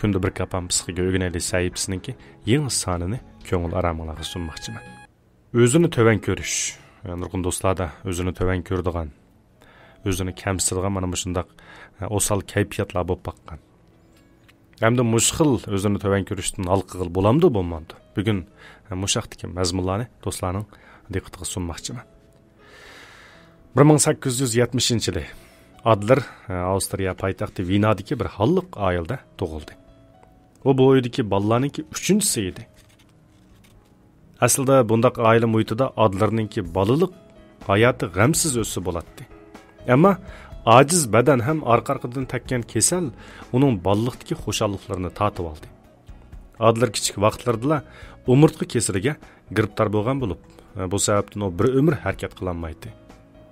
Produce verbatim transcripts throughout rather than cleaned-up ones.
شۇنداق بىر كاپام پسىخىكا ئۆگىنەيلى سەھىپىسىنىڭكى يېڭى سانىنى كۆڭۈل ئارامىڭلارغا سۇنماقچىمەن. ئۆزىنى تۆۋەن كۆرۈش. نۇرغۇن دوستلاردا ئۆزىنى تۆۋەن كۆرىدىغان، ئۆزىنى كەمسىتىدىغان مانا مۇشۇنداق، ئە، ئوسال كەيپىياتلار بولۇپ باققان. ھەمدە مۇشۇ خىل ئۆزىنى تۆۋەن كۆرۈشتىن ھالقىغىلى بولامدۇ، بولمامدۇ؟ بۈگۈن، ئە، مۇشۇ ھەقتىكى مەزمۇنلارنى دوستلارنىڭ دىققىتىگە سۇنماقچىمەن. بىر مىڭ سەككىز يۈز يەتمىشىنچى يىلى ئادلېر، ئە، ئاۋسترىيە پايتەختى ۋېنادىكى بىر ھاللىق ئائىلىدە تۇغۇلدى. ئۇ بۇ ئۆيدىكى بالىلارنىڭكى ئۈچىنچىسى ئىدى. ئەسلىدە بۇنداق ئائىلە مۇھىتىدا ئادلېرنىڭكى بالىلىق ھاياتى غەمسىز ئۆتسە بولاتتى. ئەمما ئاجىز بەدەن ھەم ئارقا-ئارقىدىن تەگكەن كېسەل ئۇنىڭ بالىلىقتىكى خۇشاللىقلىرىنى تارتىۋالدى. ئادلېر كىچىك ۋاقىتلىرىدىلا ئومۇرتقا كېسىلىگە گىرىپتار بولغان بولۇپ، بۇ سەۋەبتىن ئۇ بىر ئۆمۈر ھەرىكەت قىلالمايتتى.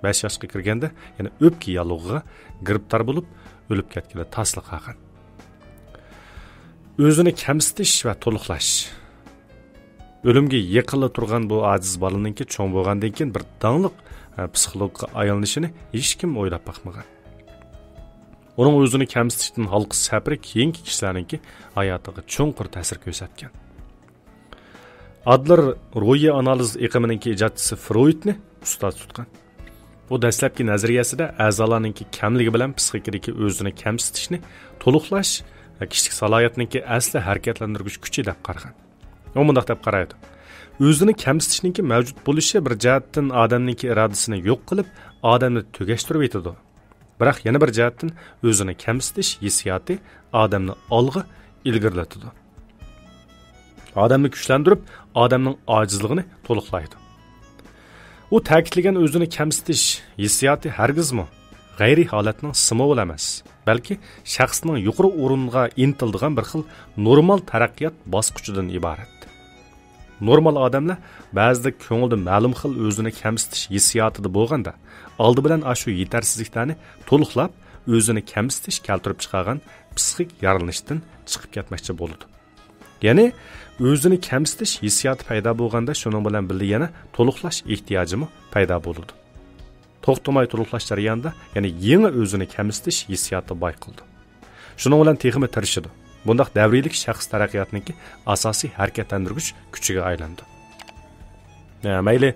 بەش ياشقا كىرگەندە يەنە ئۆپكە ياللۇغىغا گىرىپتار بولۇپ، ئۆلۈپ كەتكىلى تاسلا قالغان. ئۆزىنى كەمسىتىش ۋە تولۇقلاش. ئۆلۈمگە يېقىنلا تۇرغان بۇ ئاجىز بالىنىڭكى چوڭ بولغاندىن كېيىن بىر داڭلىق، ئە، پسىخولوگقا ئايلىنىشىنى ھېچكىم ئويلاپ باقمىغان. ئۇنىڭ ئۆزىنى كەمسىتىشتىن ھالقىش سەپىرى كېيىنكى كىشىلەرنىڭكى ھاياتىغا چوڭقۇر تەسىر كۆرسەتكەن. ئادلېر روھىي ئانالىز ئېقىمىنىڭكى ئىجادچىسى فرويدنى ئۇستاز تۇتقان. ئۇ دەسلەپكى نەزەرىيەسىدە ئەزالارنىڭكى كەملىكى بىلەن پسىخىكىدىكى ئۆزىنى كەمسىتىشنى تولۇقلاش، كىشىلىك سالاھىيەتنىڭكى ئەسلى ھەرىكەتلەندۈرگۈچ كۈچى دەپ قارىغان. ئۇ مۇنداق دەپ قارايدۇ: ئۆزىنى كەمسىتىشنىڭكى مەۋجۇت بولۇشى بىر جەھەتتىن ئادەمنىڭكى ئىرادىسىنى يوق قىلىپ، ئادەمنى تۈگەشتۈرۈۋېتىدۇ. بىراق يەنە بىر جەھەتتىن ئۆزىنى كەمسىتىش ھېسسىياتى ئادەمنى ئالغا ئىلگىرىلىتىدۇ. ئادەمنى كۈچلەندۈرۈپ، ئادەمنىڭ ئاجىزلىقىنى تولۇقلايدۇ. ئۇ تەكىتلىگەن ئۆزىنى كەمسىتىش ھېسسىياتى ھەرگىزمۇ غەيرىي ھالەتنىڭ سىمۋولى ئەمەس، بەلكى شەخسنىڭ يۇقىرى ئورۇنغا ئىنتىلىدىغان بىر خىل نورمال تەرەققىيات باسقۇچىدىن ئىبارەت. نورمال ئادەملەر بەزىدە كۆڭلىدە مەلۇم خىل ئۆزىنى كەمسىتىش ھېسسىياتىدا بولغاندا، ئالدى بىلەن ئاشۇ يېتەرسىزلىكلەرنى تولۇقلاپ، ئۆزىنى كەمسىتىش كەلتۈرۈپ چىقارغان پسىخىك يارىلىنىشتىن چىقىپ كەتمەكچى بولىدۇ. يەنى ئۆزىنى كەمسىتىش ھېسسىياتى پەيدا بولغاندا، شۇنىڭ بىلەن بىللە يەنە تولۇقلاش ئېھتىياجىمۇ پەيدا بولىدۇ. توختىماي تولۇقلاش جەريانىدا يەنە يېڭى ئۆزىنى كەمسىتىش ھېسسىياتى بايقىلىدۇ. شۇنىڭ بىلەن تېخىمۇ تىرىشىدۇ. بۇنداق دەۋرىيلىك شەخس تەرەققىياتنىڭكى ئاساسىي ھەرىكەتلەندۈرگۈچ كۈچىگە ئايلىنىدۇ. ھە، مەيلى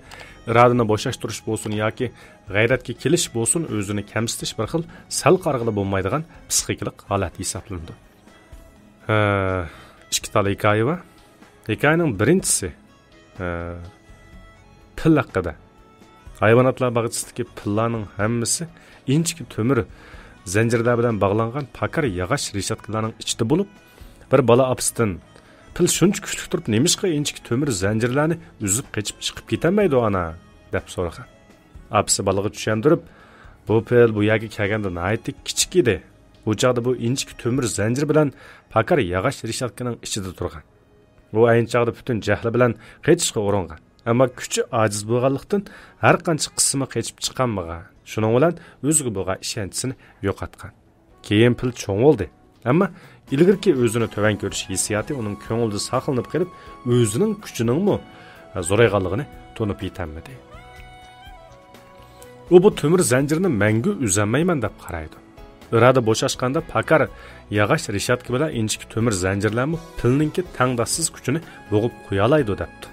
ئىرادىنى بوشاشتۇرۇش بولسۇن ياكى غەيرەتكە كېلىش بولسۇن، ئۆزىنى كەمسىتىش بىر خىل سەل قارىغىلى بولمايدىغان پسىخىكىلىق ھالەت ھېسابلىنىدۇ. ھە، ئىككى تال ھېكايە بار. ھېكايىنىڭ بىرىنچىسى، ھە، پىل ھەققىدە. ھايۋاناتلار باغچىسىدىكى پىللارنىڭ ھەممىسى ئىنچىكە تۆمۈر زەنجىرلەر بىلەن باغلانغان پاكار ياغاچ رېشاتكىلارنىڭ ئىچىدە بولۇپ، بىر بالا ئاپىسىدىن: «پىل شۇنچە كۈچلۈك تۇرۇپ، نېمىشقا ئىنچىكە تۆمۈر زەنجىرلەرنى ئۈزۈپ قېچىپ چىقىپ كېتەلمەيدۇ، ئانا؟» دەپ سورىغان. ئاپىسى بالىغا چۈشەندۈرۈپ: «بۇ پىل بۇ يەرگە كەلگەندە ناھايىتى كىچىك ئىدى. ئۇ چاغدا بۇ ئىنچىكە تۆمۈر زەنجىر بىلەن پاكار ياغاچ رېشاتكىنىڭ ئىچىدە تۇرغان. ئۇ ئەينى چاغدا پۈتۈن جەھلى بىلەن قېچىشقا ئۇرۇنغان. ئەمما كۈچى ئاجىز بولغانلىقتىن، ھەر قانچە قىسسىمۇ قېچىپ چىقالمىغان. شۇنىڭ بىلەن ئۆزىگە بولغان ئىشەنچىسىنى يوقاتقان. كېيىن پىل چوڭ بولدى. ئەمما ئىلگىرىكى ئۆزىنى تۆۋەن كۆرۈش ھېسسىياتى ئۇنىڭ كۆڭلىدە ساقلىنىپ قېلىپ، ئۆزىنىڭ كۈچىنىڭمۇ زورىغانلىقىنى تونۇپ يېتەلمىدى. ئۇ بۇ تۆمۈر زەنجىرنى مەڭگۈ ئۈزەلمەيمەن دەپ قارايدۇ. ئىرادە بوشاشقاندا پاكار ياغاچ رېشاتكا بىلەن ئىنچىكە تۆمۈر زەنجىرلەرمۇ پىلنىڭكى تەڭداشسىز كۈچىنى بوغۇپ قويالايدۇ» دەپتۇ.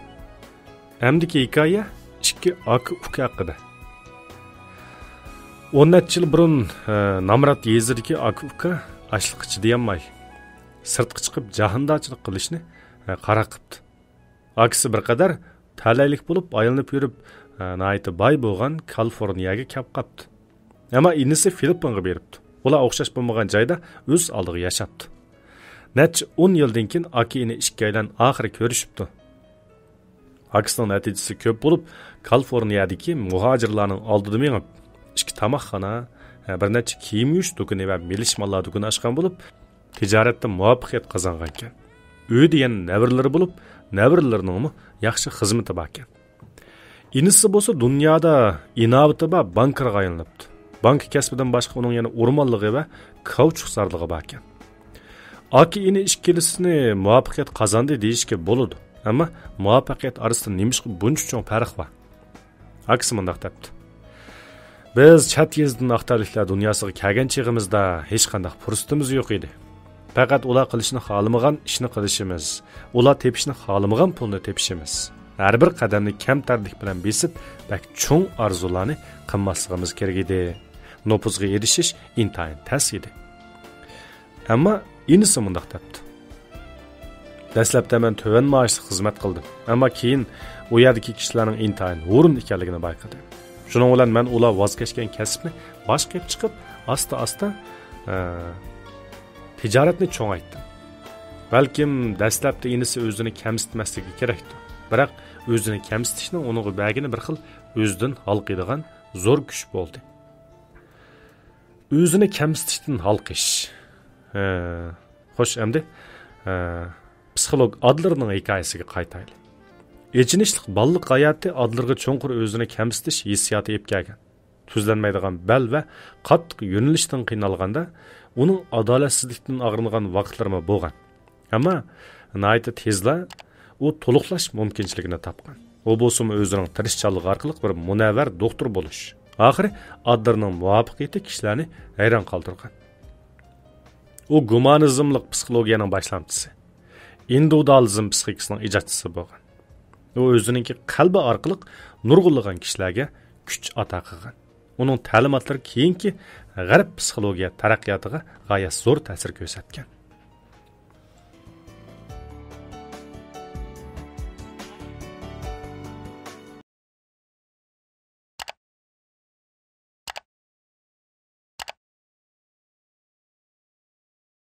ئەمدىكى ھېكايە ئىككى ئاكا-ئۇكا ھەققىدە. ئون نەچچە يىل بۇرۇن، ئە، نامرات يېزىدىكى ئاكا-ئۇكا ئاچلىققا چىدىيالماي، سىرتقا چىقىپ جاھاندارچىلىق قىلىشنى، ئە، قارار قىپتۇ. ئاكىسى بىر قەدەر تەلەيلىك بولۇپ، ئايلىنىپ يۈرۈپ، ئە، ناھايىتى باي بولغان كالىفورنىيەگە كەپ قاپتۇ. ئەمما ئىنىسى فىلىپپىنغا بېرىپتۇ. ئۇلار ئوخشاش بولمىغان جايدا ئۆز ئالدىغا ياشاپتۇ. نەچچە ئون يىلدىن كېيىن ئاكا-ئىنى ئىككىيلەن ئاخىرى كۆرۈشۈپتۇ. ئاكىسىنىڭ نەتىجىسى كۆپ بولۇپ، كالىفورنىيەدىكى مۇھاجىرلارنىڭ ئالدىدا مېڭىپ، ئىككى تاماقخانا، بىر نەچچە كىيىم يۇيۇش دۇكىنى ۋە مېلىشمانلار دۇكىنى ئاچقان بولۇپ، تىجارەتتە مۇۋەپپەقىيەت قازانغانىكەن. ئۆيىدە يەنە نەۋرىلىرى بولۇپ، نەۋرىلىرىنىڭمۇ ياخشى خىزمىتى باركەن. ئىنىسى بولسا دۇنيادا ئىناۋىتى بار بانكىرغا ئايلىنىپتۇ. بانكا كەسپىدىن باشقا ئۇنىڭ يەنە ئورمانلىقى ۋە كاۋچۇكزارلىقى باركەن. ئاكا-ئىنى ئىككىلىسىنى مۇۋەپپەقىيەت قازاندى دېيىشكە بولىدۇ، ئەمما مۇۋەپپەقىيەت ئارىسىدا نېمىشقا بۇنچە چوڭ پەرق بار؟ ئاكىسى مۇنداق دەپتۇ: «بىز چەت يېزىدىن ئاق تەنلىكلەر دۇنياسىغا كەلگەن چېغىمىزدا ھېچقانداق پۇرسىتىمىز يوق ئىدى. پەقەت ئۇلار قىلىشنى خالىمىغان ئىشنى قىلىشىمىز، ئۇلار تېپىشنى خالىمىغان پۇلنى تېپىشىمىز، ھەر بىر قەدەمنى كەمتەرلىك بىلەن بېسىپ، بەك چوڭ ئارزۇلارنى قىلماسلىقىمىز كېرەك ئىدى. نوپۇزغا ئېرىشىش ئىنتايىن تەس ئىدى. ئەمما ئىنىسى مۇنداق دەپتۇ: دەسلەپتە مەن تۆۋەن مائاشلىق خىزمەت قىلدىم، ئەمما كېيىن ئۇ يەردىكى كىشىلەرنىڭ ئىنتايىن ھۇرۇن ئىكەنلىكىنى بايقىدىم. شۇنىڭ بىلەن مەن ئۇلار ۋاز كەچكەن كەسىپنى باشقا ئېلىپ چىقىپ، ئاستا-ئاستا، ئە، تىجارەتنى چوڭايتتىم. بەلكىم دەسلەپتە ئىنىسى ئۆزىنى كەمسىتمەسلىكى كېرەكتۇ. بىراق ئۆزىنى كەمسىتىشنىڭ ئۇنىڭغا بەرگىنى بىر خىل ئۆزىدىن ھالقىيدىغان زور كۈچ بولدى. ئۆزىنى كەمسىتىشتىن ھالقىش. ھە، خوش، ئەمدى، ھە، پسىخولوگ ئادلېرنىڭ ھېكايىسىگە قايتايلى. ئېچىنىشلىق بالىلىق ھاياتى ئادلېرغا چوڭقۇر ئۆزىنى كەمسىتىش ھېسسىياتى ئېلىپ كەلگەن. تۈزلەنمەيدىغان بەل ۋە قاتتىق يۆنىلىشتىن قىينالغاندا، ئۇنىڭ ئادالەتسىزلىكتىن ئاغرىنغان ۋاقىتلىرىمۇ بولغان. ئەمما ناھايىتى تېزلا ئۇ تولۇقلاش مۇمكىنچىلىكىنى تاپقان. ئۇ بولسىمۇ ئۆزىنىڭ تىرىشچانلىقى ئارقىلىق بىر مۇنەۋۋەر دوختۇر بولۇش، ئاخىرى ئادلېرنىڭ مۇۋەپپەقىيىتى كىشىلەرنى ھەيران قالدۇرغان. ئۇ گۇمانىزملىق پسىخولوگىيەنىڭ باشلامچىسى، ئىندىۋىدۇئالىزم پسىخىكىسىنىڭ ئىجادچىسى بولغان. ئۇ ئۆزىنىڭكى قەلبى ئارقىلىق نۇرغۇنلىغان كىشىلەرگە كۈچ ئاتا قىلغان. ئۇنىڭ تەلىماتلىرى كېيىنكى غەرب پسىخولوگىيە تەرەققىياتىغا غايەت زور تەسىر كۆرسەتكەن.